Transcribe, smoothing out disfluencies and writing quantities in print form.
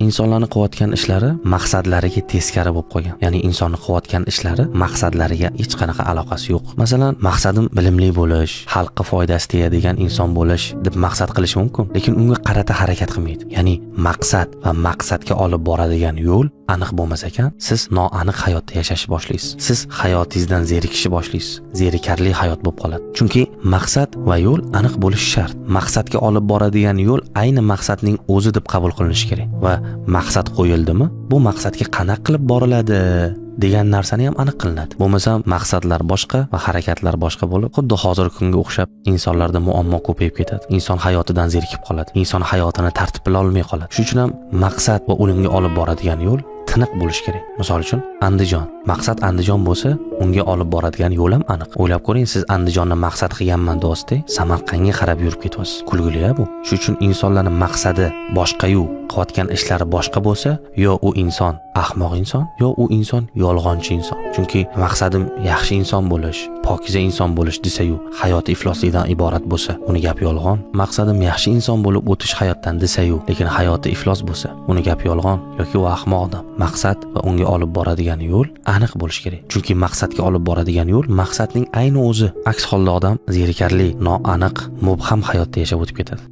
Insonlarni qilayotgan ishlari maqsadlariga teskari bo'lib qolgan. Ya'ni insonni qilayotgan ishlari maqsadlariga hech qanaqa aloqasi yo'q. Masalan, maqsadim bilimli bo'lish, xalqqa foydasi tegadigan inson bo'lish deb maqsad qilish mumkin, lekin unga qarata harakat qilmaydi. Ya'ni maqsad va maqsadga olib boradigan yo'l aniq bo'lmas ekan, siz noaniq hayotda yashashni boshlaysiz. Siz hayotingizdan zerikishni boshlaysiz. Zerikarli hayot bo'lib qoladi. Chunki maqsad va yo'l aniq bo'lishi shart. Maqsadga olib boradigan yo'l ayni maqsadning o'zi deb qabul qilinishi kerak va maqsad qo'yildimi, bu maqsadga qanaqa qilib boriladi degan narsani ham aniq qilinadi. Bo'lmasam maqsadlar boshqa va harakatlar boshqa bo'lib, xuddi hozirgi kunga o'xshab insonlarda muammo ko'payib ketadi. Inson hayotidan zerikib qoladi. Inson hayotini tartib bila olmay qoladi. Shuning uchun ham maqsad va unga olib boradigan yo'l tiniq bo'lishi kerak. Misol uchun, Andijon. Maqsad Andijon bo'lsa, unga olib boradigan yo'l ham aniq. O'ylab ko'ring, siz Andijonni maqsad qilganman deyapsiz, Samarqandga qarab yurib ketyapsiz. Kulgili bu. Shuning uchun insonlarning maqsadi boshqa-yu, qilayotgan ishlari boshqa bo'lsa, yo u inson ahmoq inson, yo u inson yolg'onchi inson. Chunki maqsadim yaxshi inson bo'lish, pokiza inson bo'lish desa-yu, hayoti ifloslikdan iborat bo'lsa, uni gapi yolg'on. Maqsadim yaxshi inson bo'lib o'tish hayotdan desa-yu, lekin hayoti iflos bo'lsa, uni gapi yolg'on yoki u ahmoq odam. Maqsad va unga olib boradigan yo'l aniq bo'lishi kerak. Chunki maqsadga olib boradigan yo'l maqsadning ayni o'zi. Aks holda odam zerikarli, noaniq, mubham hayotda yashab o'tib ketadi.